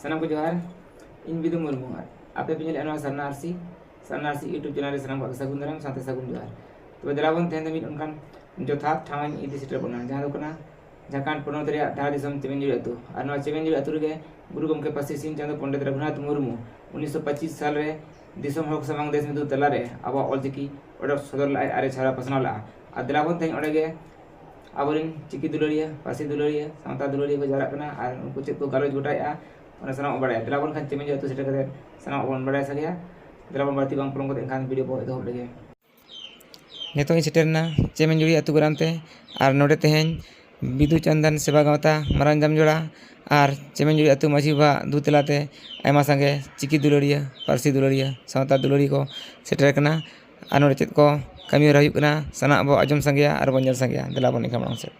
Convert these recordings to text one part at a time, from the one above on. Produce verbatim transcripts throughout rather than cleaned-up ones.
ᱥᱟᱱᱟᱢ ᱠᱚ ᱡᱚᱦᱟᱨ᱾ ᱤᱧ ᱵᱤᱫᱩ ᱢᱩᱨᱢᱩ᱾ ᱟᱨ ᱟᱯᱮ ᱯᱮ ᱧᱮᱞᱮᱫᱼᱟ ᱱᱚᱣᱟ ᱥᱟᱨᱱᱟ ᱟᱨᱥᱤ, ᱥᱟᱨᱱᱟ ᱟᱨᱥᱤ YouTube channel ᱨᱮ ᱥᱟᱱᱟᱢ ᱠᱚᱣᱟᱜ ᱜᱮ ᱥᱟᱹᱜᱩᱱ ᱫᱟᱨᱟᱢ ᱥᱟᱶᱛᱮ ᱥᱟᱹᱜᱩᱱ ᱡᱚᱦᱟᱨ᱾ ᱛᱚᱵᱮ ᱫᱮᱞᱟ ᱵᱚᱱ ᱛᱮᱦᱮᱧ ᱫᱚ ᱢᱤᱫ ᱚᱱᱠᱟᱱ ᱡᱚᱛᱷᱟᱛ ᱴᱷᱟᱶ ᱤᱧ ᱤᱫᱤ ᱥᱮᱴᱮᱨ ᱵᱚᱱᱟ, ᱡᱟᱦᱟᱸ ᱫᱚ ᱠᱟᱱᱟ ᱡᱷᱟᱲᱠᱷᱚᱸᱰ ᱯᱚᱱᱚᱛ ᱨᱮᱭᱟᱜ ᱫᱷᱟᱲ ᱫᱤᱥᱚᱢ ᱪᱮᱢᱮᱧᱡᱩᱲᱤ ᱟᱹᱛᱩ᱾ ᱟᱨ ᱱᱚᱣᱟ ᱪᱮᱢᱮᱧᱡᱩᱲᱤ ᱟᱹᱛᱩ ᱨᱮᱜᱮ ᱜᱩᱨᱩ ᱜᱚᱢᱠᱮ ᱯᱟᱹᱨᱥᱤ ᱥᱤᱧ ᱪᱟᱸᱫᱚ ᱯᱚᱱᱰᱤᱛ ᱨᱚᱜᱷᱩᱱᱟᱛᱷ ᱢᱩᱨᱢᱩ ᱩᱱᱤᱥᱥᱚ ᱯᱚᱸᱪᱤᱥ ᱥᱟᱞ ᱨᱮ ᱫᱤᱥᱚᱢ ᱦᱚᱲ ᱠᱚ ᱥᱟᱢᱟᱝ ᱫᱮᱥ ᱢᱤᱫᱩ ᱛᱟᱞᱟᱨᱮ ᱟᱵᱚᱣᱟᱜ ᱚᱞᱪᱤᱠᱤ ᱚᱰᱚᱠ ᱥᱚᱫᱚᱨ ᱞᱮᱫᱼᱟᱭ ᱟᱨ ᱮ ᱪᱷᱟᱨᱟᱣ ᱯᱟᱥᱱᱟᱣ ᱞᱮᱫᱼᱟ᱾ ᱟᱨ ᱫᱮᱞᱟ ᱵᱚᱱ ᱛᱮᱦᱮᱧ ᱚᱸᱰᱮ ᱜᱮ ᱟᱵᱚᱨᱮᱱ ᱪᱤᱠᱤ ᱫᱩᱞᱟᱹᱲᱤᱭᱟᱹ, ᱯᱟᱹᱨᱥᱤ ᱫᱩᱞᱟᱹᱲᱤᱭᱟᱹ, ᱥᱟᱶᱛᱟ ᱫᱩᱞᱟᱹᱲᱤᱭᱟᱹ ᱠᱚ ᱡᱟᱣᱨᱟᱜ ᱠᱟᱱᱟ ᱟᱨ ᱩᱱᱠᱩ ᱪᱮᱫ ᱠᱚ ᱜᱟᱞᱚᱪ ᱜᱚᱴᱟᱭᱮᱫᱼᱟ, ᱚᱱᱟ ᱥᱟᱱᱟᱢ ᱵᱚᱱ ᱵᱟᱲᱟᱭᱟ᱾ ᱫᱮᱞᱟ ᱵᱚᱱ ᱠᱷᱟᱱ ᱪᱮᱢᱮᱧᱡᱩᱲᱤ ᱟᱹᱛᱩ ᱥᱮᱴᱮᱨ ᱠᱟᱛᱮ ᱥᱟᱱᱟᱢ ᱵᱚᱱ ᱵᱟᱲᱟᱭ ᱥᱟᱸᱜᱮᱭᱟ᱾ ᱫᱮᱞᱟ ᱵᱚᱱ ᱵᱟᱹᱲᱛᱤ ᱵᱟᱝ ᱯᱚᱞᱚᱢ ᱠᱟᱛᱮ ᱮᱱᱠᱷᱟᱱ video ᱵᱚ ᱮᱛᱚᱦᱚᱵ ᱞᱮᱜᱮ᱾ ᱱᱤᱛᱚᱜ ᱤᱧ ᱥᱮᱴᱮᱨ ᱮᱱᱟ ᱪᱮᱢᱮᱧᱡᱩᱲᱤ ᱟᱹᱛᱩ ᱜᱨᱟᱢ ᱛᱮ, ᱟᱨ ᱱᱚᱰᱮ ᱛᱮᱦᱮᱧ ᱵᱤᱫᱩ ᱪᱟᱸᱫᱟᱱ ᱥᱮᱵᱟ ᱜᱟᱶᱛᱟ ᱢᱟᱨᱟᱝ ᱡᱟᱢᱡᱚᱲᱟ ᱟᱨ ᱪᱮᱢᱮᱧᱡᱩᱲᱤ ᱟᱹᱛᱩ ᱢᱟᱹᱡᱷᱤ ᱵᱟᱵᱟ ᱫᱩ ᱛᱟᱞᱟᱛᱮ ᱟᱭᱢᱟ ᱥᱟᱸᱜᱮ ᱪᱤᱠᱤ ᱫᱩᱞᱟᱹᱲᱤᱭᱟᱹ, ᱯᱟᱹᱨᱥᱤ ᱫᱩᱞᱟᱹᱲᱤᱭᱟᱹ, ᱥᱟᱶᱛᱟ ᱫᱩᱞᱟᱹᱲᱤᱭᱟᱹ ᱠᱚ ᱥᱮᱴᱮᱨ ᱟᱠᱟᱱᱟ᱾ ᱟᱨ ᱱᱚᱰᱮ ᱪᱮᱫ ᱠᱚ ᱠᱟᱹᱢᱤ ᱦᱚᱨᱟ ᱦᱩᱭᱩᱜ ᱠᱟᱱᱟ, ᱥᱟᱱᱟᱢ ᱵᱚ ᱟᱸᱡᱚᱢ ᱥᱟᱸᱜᱮᱭᱟ ᱟᱨ ᱵᱚᱱ ᱧᱮᱞ ᱥᱟᱸᱜᱮᱭᱟ᱾ ᱫᱮᱞᱟ ᱵᱚᱱ ᱮᱱᱠᱷᱟᱱ ᱢᱟᱲᱟᱝ ᱥᱮᱫ᱾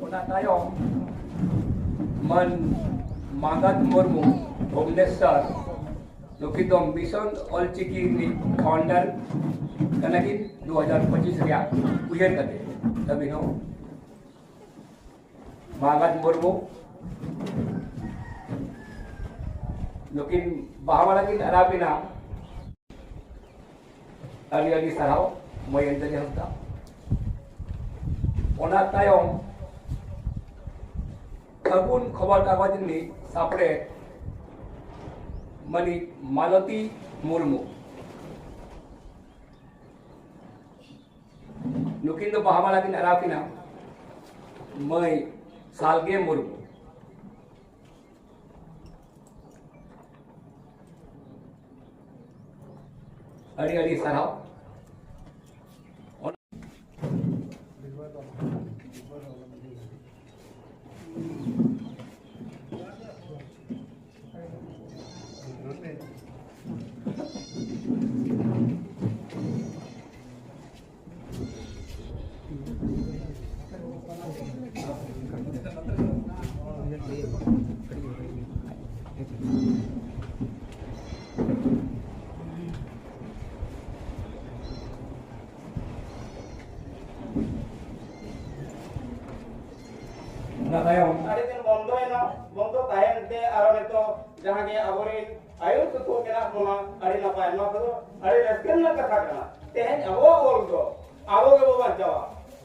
ᱚᱱᱟ ᱛᱟᱭᱚᱢ ᱢᱟᱹᱱ ᱢᱟᱜᱟᱫ ᱢᱩᱨᱢᱩ ᱵᱷᱩᱵᱽᱱᱮᱥᱥᱚᱨ, ᱱᱩᱠᱤᱱ ᱫᱚ ᱢᱤᱥᱚᱱ ᱚᱞᱪᱤᱠᱤ ᱨᱤᱱᱤᱡ founder ᱠᱟᱱᱟ ᱠᱤᱱ᱾ ᱫᱩ ᱦᱟᱡᱟᱨ ᱯᱚᱸᱪᱤᱥ ᱨᱮᱭᱟᱜ ᱩᱭᱦᱟᱹᱨ ᱠᱟᱛᱮ ᱟᱹᱵᱤᱱ ᱦᱚᱸ ᱢᱟᱜᱟᱫ ᱢᱩᱨᱢᱩ, ᱱᱩᱠᱤᱱ ᱵᱟᱦᱟ ᱢᱟᱞᱟ ᱠᱤᱱ ᱟᱨᱟᱣ ᱠᱤᱱᱟ᱾ ᱟᱹᱰᱤ ᱟᱹᱰᱤ ᱥᱟᱨᱦᱟᱣ ᱢᱟᱹᱭ ᱚᱧᱡᱚᱞᱤ ᱦᱟᱸᱥᱫᱟ᱾ ᱚᱱᱟ ᱛᱟᱭᱚᱢ ᱯᱷᱟᱹᱜᱩᱱ ᱠᱷᱚᱵᱚᱨ ᱠᱟᱜᱚᱡᱽ ᱨᱤᱱᱤᱡ ᱥᱟᱯᱲᱮᱛ ᱢᱟᱹᱱᱤᱡ ᱢᱟᱞᱚᱛᱤ ᱢᱩᱨᱢᱩ᱾ ᱱᱩᱠᱤᱱ ᱫᱚ ᱵᱟᱦᱟ ᱢᱟᱞᱟ ᱠᱤᱱ ᱟᱨᱟᱣ ᱠᱤᱱᱟ ᱢᱟᱹᱭ ᱥᱟᱞᱜᱮ ᱢᱩᱨᱢᱩ᱾ ᱟᱹᱰᱤ ᱟᱹᱰᱤ ᱥᱟᱨᱦᱟᱣ᱾ ᱚᱱᱟ ᱛᱟᱭᱚᱢ ᱟᱹᱰᱤ ᱫᱤᱱ ᱵᱚᱱᱫᱚᱭᱮᱱᱟ, ᱵᱚᱱᱫᱚ ᱛᱟᱦᱮᱱ ᱛᱮ ᱟᱨᱚ ᱱᱤᱛᱚᱜ ᱡᱟᱦᱟᱸ ᱜᱮ ᱟᱵᱚᱨᱮᱱ ᱟᱹᱭᱩᱨ ᱥᱩᱛᱩᱜ ᱢᱮᱱᱟᱜ ᱵᱚᱱᱟ, ᱟᱹᱰᱤ ᱱᱟᱯᱟᱭ᱾ ᱱᱚᱣᱟ ᱠᱚᱫᱚ ᱟᱹᱰᱤ ᱨᱟᱹᱥᱠᱟᱹ ᱨᱮᱱᱟᱜ ᱠᱟᱛᱷᱟ ᱠᱟᱱᱟ᱾ ᱛᱮᱦᱮᱧ ᱟᱵᱚᱣᱟᱜ ᱚᱞ ᱫᱚ ᱟᱵᱚ ᱜᱮᱵᱚ ᱵᱟᱧᱪᱟᱣᱟ,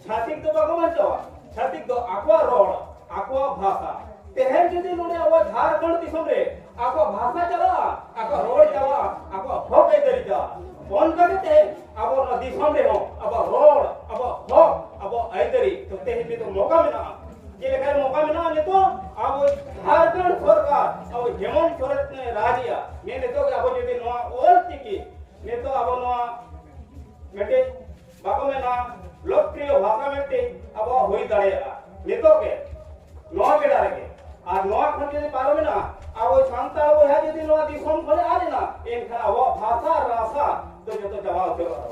ᱪᱷᱟᱹᱛᱤᱠ ᱫᱚ ᱵᱟᱠᱚ ᱵᱟᱧᱪᱟᱣᱟ᱾ ᱪᱷᱟᱹᱛᱤᱠ ᱫᱚ ᱟᱠᱚᱣᱟᱜ ᱨᱚᱲ, ᱟᱠᱚᱣᱟᱜ ᱵᱷᱟᱥᱟ᱾ ᱛᱮᱦᱮᱧ ᱡᱩᱫᱤ ᱱᱚᱰᱮ ᱟᱵᱚ ᱡᱷᱟᱲᱠᱷᱚᱸᱰ ᱫᱤᱥᱚᱢ ᱨᱮ ᱟᱠᱚᱣᱟᱜ ᱵᱷᱟᱥᱟ ᱪᱟᱞᱟᱜᱼᱟ, ᱟᱠᱚᱣᱟᱜ ᱨᱚᱲ ᱪᱟᱞᱟᱜᱼᱟ, ᱟᱠᱚᱣᱟᱜ ᱦᱚᱠ ᱟᱹᱭᱫᱟᱹᱨᱤ ᱪᱟᱞᱟᱜᱼᱟ, ᱚᱱᱠᱟ ᱜᱮ ᱛᱮᱦᱮᱧ ᱟᱵᱚ ᱱᱚᱣᱟ ᱫᱤᱥᱚᱢ ᱨᱮᱦᱚᱸ ᱟᱵᱚᱣᱟᱜ ᱨᱚᱲ, ᱟᱵᱚᱣᱟᱜ ᱦᱚᱠ, ᱟᱵᱚᱣᱟᱜ ᱟᱹᱭᱫᱟᱹᱨᱤ ᱫᱚ ᱛᱮᱦᱮᱧ ᱱᱤᱛᱚᱜ ᱢᱚᱠᱟ ᱢᱮᱱᱟᱜᱼᱟ᱾ ᱪᱮᱫ ᱞᱮᱠᱟ ᱢᱚᱠᱟ ᱢᱮᱱᱟᱜᱼᱟ? ᱱᱤᱛᱚᱜ ᱟᱵᱚ ᱡᱷᱟᱲᱠᱷᱚᱸᱰ ᱥᱚᱨᱠᱟᱨ, ᱟᱵᱚ ᱦᱮᱢᱚᱱᱛ ᱥᱚᱨᱮᱱ ᱮ ᱨᱟᱡᱽ ᱮᱜᱼᱟ᱾ ᱱᱤᱛᱚᱜ ᱜᱮ ᱟᱵᱚ ᱡᱩᱫᱤ ᱱᱚᱣᱟ ᱚᱞ ᱪᱤᱠᱤ, ᱱᱤᱛᱚᱜ ᱟᱵᱚ ᱱᱚᱣᱟ ᱢᱤᱫᱴᱤᱡ ᱵᱟᱠᱚ ᱢᱮᱱᱟ ᱞᱳᱠᱯᱨᱤᱭᱚ ᱵᱷᱟᱥᱟ ᱢᱤᱫᱴᱤᱡ ᱟᱵᱚᱣᱟᱜ ᱦᱩᱭ ᱫᱟᱲᱮᱭᱟᱜᱼᱟ ᱱᱤᱛᱚᱜ ᱜᱮ, ᱱᱚᱣᱟ ᱵᱮᱲᱟ ᱨᱮᱜᱮ᱾ ᱟᱨ ᱱᱚᱣᱟ ᱠᱷᱚᱱ ᱡᱩᱫᱤ ᱯᱟᱨᱚᱢᱮᱱᱟ, ᱟᱵᱚ ᱥᱟᱱᱛᱟᱲ ᱵᱚᱭᱦᱟ ᱡᱩᱫᱤ ᱱᱚᱣᱟ ᱫᱤᱥᱚᱢ ᱠᱷᱚᱱᱮ ᱟᱫ ᱮᱱᱟ, ᱮᱱᱠᱷᱟᱱ ᱟᱵᱚᱣᱟᱜ ᱵᱷᱟᱥᱟ ᱟᱨ ᱨᱟᱥᱟ ᱫᱚ ᱡᱚᱛᱚ ᱪᱟᱵᱟ ᱩᱛᱟᱹᱨᱚᱜᱼᱟ᱾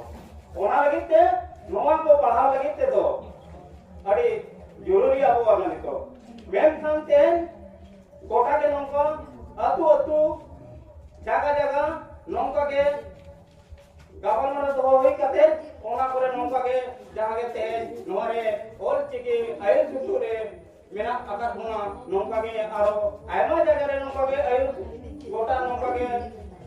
ᱚᱱᱟ ᱞᱟᱹᱜᱤᱫ ᱛᱮ ᱱᱚᱣᱟ ᱠᱚ ᱯᱟᱲᱦᱟᱣ ᱞᱟᱹᱜᱤᱫ ᱛᱮᱫᱚ ᱟᱹᱰᱤ ᱡᱚᱨᱩᱨᱤ ᱟᱵᱚᱣᱟᱜ ᱠᱟᱱᱟ ᱱᱤᱛᱚᱜ᱾ ᱢᱮᱱᱠᱷᱟᱱ ᱛᱮᱦᱮᱧ ᱜᱚᱴᱟ ᱜᱮ ᱱᱚᱝᱠᱟ ᱟᱹᱛᱩ ᱟᱹᱛᱩ, ᱡᱟᱭᱜᱟ ᱡᱟᱭᱜᱟ ᱱᱚᱝᱠᱟ ᱜᱮ ᱜᱟᱯᱟᱞᱢᱟᱨᱟᱣ ᱫᱚᱦᱚ ᱦᱩᱭ ᱠᱟᱛᱮ, ᱚᱱᱟ ᱠᱚᱨᱮ ᱱᱚᱝᱠᱟ ᱜᱮ ᱡᱟᱦᱟᱸ ᱜᱮ ᱛᱮᱦᱮᱧ ᱱᱚᱣᱟ ᱨᱮ ᱚᱞ ᱪᱤᱠᱤ ᱟᱹᱭᱩᱨ ᱥᱩᱛᱩᱜ ᱨᱮ ᱢᱮᱱᱟᱜ ᱟᱠᱟᱫ ᱵᱚᱱᱟ, ᱱᱚᱝᱠᱟ ᱜᱮ ᱟᱨᱚ ᱟᱭᱢᱟ ᱡᱟᱭᱜᱟ ᱨᱮ ᱱᱚᱝᱠᱟ ᱜᱮ ᱟᱹᱭᱩᱨ ᱜᱚᱴᱟ ᱱᱚᱝᱠᱟ ᱜᱮ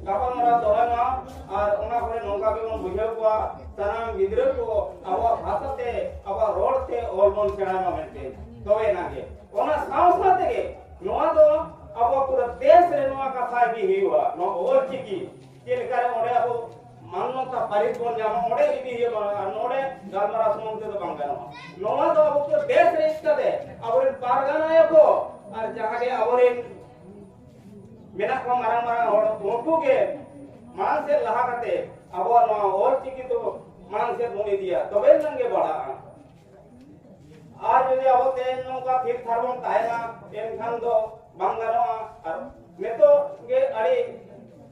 ᱜᱟᱯᱟᱞᱢᱟᱨᱟᱣ ᱫᱚᱦᱚᱭ ᱢᱟ᱾ ᱟᱨ ᱚᱱᱟ ᱠᱚᱨᱮ ᱱᱚᱝᱠᱟ ᱜᱮᱵᱚᱱ ᱵᱩᱡᱷᱟᱹᱣ ᱠᱚᱣᱟ, ᱥᱟᱱᱟᱢ ᱜᱤᱫᱽᱨᱟᱹ ᱠᱚ ᱟᱵᱚᱣᱟᱜ ᱵᱷᱟᱥᱟ ᱛᱮ, ᱟᱵᱚᱣᱟᱜ ᱨᱚᱲ ᱛᱮ ᱚᱞ ᱵᱚᱱ ᱥᱮᱬᱟᱭ ᱢᱟ ᱢᱮᱱᱛᱮ᱾ ᱛᱚᱵᱮ ᱮᱱᱟᱝ ᱜᱮ ᱚᱱᱟ ᱥᱟᱶ ᱥᱟᱶ ᱛᱮᱜᱮ ᱱᱚᱣᱟ ᱫᱚ ᱟᱵᱚ ᱯᱩᱨᱟᱹ ᱫᱮᱥ ᱨᱮ ᱱᱚᱣᱟ ᱠᱟᱛᱷᱟ ᱤᱫᱤ ᱦᱩᱭᱩᱜᱼᱟ᱾ ᱱᱚᱣᱟ ᱚᱞ ᱪᱤᱠᱤ ᱪᱮᱫ ᱞᱮᱠᱟ ᱨᱮ ᱚᱸᱰᱮ ᱟᱵᱚ ᱢᱟᱱᱱᱚᱛᱟ ᱯᱟᱹᱨᱤᱥ ᱵᱚᱱ ᱧᱟᱢᱟ, ᱚᱸᱰᱮ ᱤᱫᱤ ᱦᱩᱭᱩᱜᱼᱟ᱾ ᱟᱨ ᱱᱚᱰᱮ ᱜᱟᱞᱢᱟᱨᱟᱣ ᱥᱩᱢᱩᱝ ᱛᱮᱫᱚ ᱵᱟᱝ ᱜᱟᱱᱚᱜᱼᱟ᱾ ᱱᱚᱣᱟ ᱫᱚ ᱟᱵᱚ ᱠᱚ ᱫᱮᱥ ᱨᱮ ᱤᱫᱤ ᱠᱟᱛᱮ ᱟᱵᱚᱨᱮᱱ ᱯᱟᱨᱜᱟᱱᱟ ᱠᱚ ᱟᱨ ᱡᱟᱦᱟᱸ ᱜᱮ ᱟᱵᱚᱨᱮᱱ ᱢᱮᱱᱟᱜ ᱠᱚᱣᱟ ᱢᱟᱨᱟᱝ ᱢᱟᱨᱟᱝ ᱦᱚᱲ, ᱩᱱᱠᱩ ᱜᱮ ᱢᱟᱲᱟᱝ ᱥᱮᱫ ᱞᱟᱦᱟ ᱠᱟᱛᱮ ᱟᱵᱚᱣᱟᱜ ᱱᱚᱣᱟ ᱚᱞ ᱪᱤᱠᱤ ᱫᱚ ᱢᱟᱲᱟᱝ ᱥᱮᱫ ᱵᱚᱱ ᱤᱫᱤᱭᱟ, ᱛᱚᱵᱮ ᱮᱱᱟᱝ ᱜᱮ ᱵᱟᱲᱦᱟᱜᱼᱟ᱾ ᱟᱨ ᱡᱩᱫᱤ ᱟᱵᱚ ᱛᱮᱦᱮᱧ ᱱᱚᱝᱠᱟ ᱛᱷᱤᱨ ᱛᱷᱟᱨ ᱵᱚᱱ ᱛᱟᱦᱮᱱᱟ, ᱮᱱᱠᱷᱟᱱ ᱫᱚ ᱵᱟᱝ ᱜᱟᱱᱚᱜᱼᱟ᱾ ᱟᱨ ᱱᱤᱛᱚᱜ ᱜᱮ ᱟᱹᱰᱤ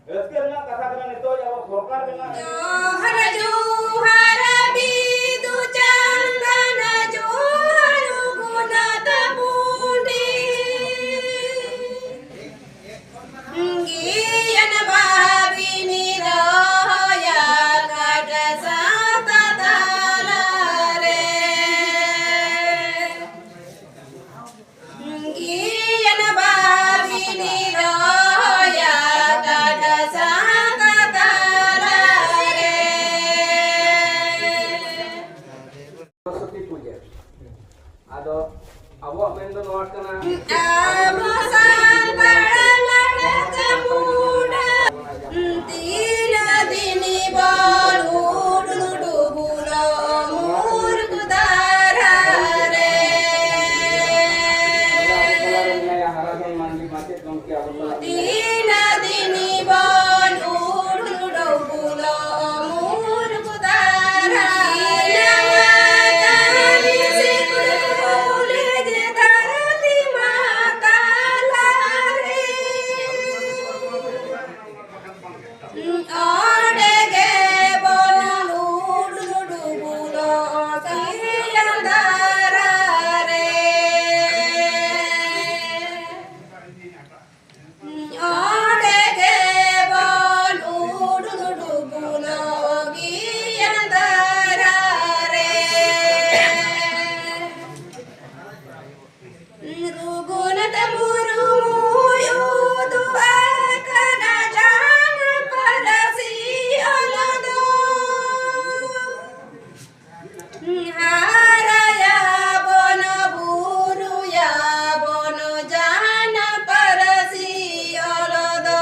ᱨᱟᱹᱥᱠᱟᱹ ᱨᱮᱱᱟᱜ ᱠᱟᱛᱷᱟ ᱠᱟᱱᱟ, ᱱᱤᱛᱚᱜ ᱟᱵᱚ ᱥᱚᱨᱠᱟᱨ ᱢᱮᱱᱟᱜᱼᱟ᱾ ᱡᱚᱦᱟᱨ, ᱡᱚᱦᱟᱨ, ᱵᱤᱫᱩ ᱪᱟᱸᱫᱟᱱ, ᱡᱚᱦᱟᱨ, ᱨᱚᱜᱷᱩᱱᱟᱛᱷ ᱯᱚᱱᱰᱤᱛ᱾ ᱜᱮᱭᱟᱱ ᱵᱟᱵᱤᱱ ᱨᱚᱦᱚᱭᱟ ᱠᱟᱴ ᱥᱟᱶᱛᱟ ᱛᱟᱞᱟᱨᱮ᱾ ᱜᱮᱭᱟᱱ ᱵᱟᱵᱤᱱ ᱨᱚᱦᱚᱭᱟ ᱠᱟᱴ ᱥᱟᱶᱛᱟ ᱛᱟᱞᱟᱨᱮ᱾ ᱥᱚᱨᱚᱥᱚᱛᱤ ᱯᱩᱡᱟᱹ᱾ ᱟᱫᱚ ᱟᱵᱚᱣᱟᱜ ᱢᱮᱱ ᱫᱚ ᱱᱚᱣᱟ ᱠᱟᱱᱟ, ᱟᱵᱚ ᱥᱟᱱᱛᱟᱲ ᱞᱟᱲᱟ ᱪᱟᱢᱩᱸᱰᱟ, ᱛᱤᱱᱟᱹᱜ ᱫᱤᱱ ᱵᱚᱱ ᱩᱰᱩᱰᱩ ᱵᱩᱞᱚ ᱢᱩᱨᱜᱩ ᱫᱟᱨᱟ ᱨᱮ᱾ ᱛᱤᱱᱟᱹᱜ ᱫᱤᱱ ᱵᱚᱱ ᱩᱰᱩᱰᱩ ᱵᱩᱞᱚ ᱢᱩᱨᱜᱩ ᱫᱟᱨᱟ ᱨᱮ᱾ ᱱᱟᱣᱟ ᱠᱟᱹᱦᱱᱤ ᱥᱤᱠᱲᱤ ᱠᱚᱞᱮᱡᱽ ᱫᱷᱟᱹᱨᱛᱤ ᱢᱟ ᱛᱟᱞᱟ ᱨᱮ᱾ ᱚᱸᱰᱮ ᱜᱮ ᱵᱚᱱ ᱩᱰᱩᱰᱩ ᱵᱩᱞᱚ ᱥᱤᱭᱟᱹ ᱫᱟᱨᱟ ᱨᱮ᱾ ᱚᱸᱰᱮ ᱜᱮ ᱵᱚᱱ ᱩᱰᱩᱰᱩ ᱵᱩᱞᱚ ᱜᱮᱭᱟᱱ ᱫᱟᱨᱟ ᱨᱮ᱾ ᱨᱚᱜᱷᱩᱱᱟᱛᱷ ᱢᱩᱨᱢᱩᱭ ᱩᱫᱩᱜ ᱟᱠᱟᱫᱟ ᱡᱟᱱᱟᱢ ᱯᱟᱹᱨᱥᱤ ᱚᱞ ᱫᱚ᱾ ᱦᱟᱨᱟᱭᱟᱵᱚᱱ ᱵᱩᱨᱩᱭᱟᱵᱚᱱ ᱡᱟᱱᱟᱢ ᱯᱟᱹᱨᱥᱤ ᱚᱞ ᱫᱚ᱾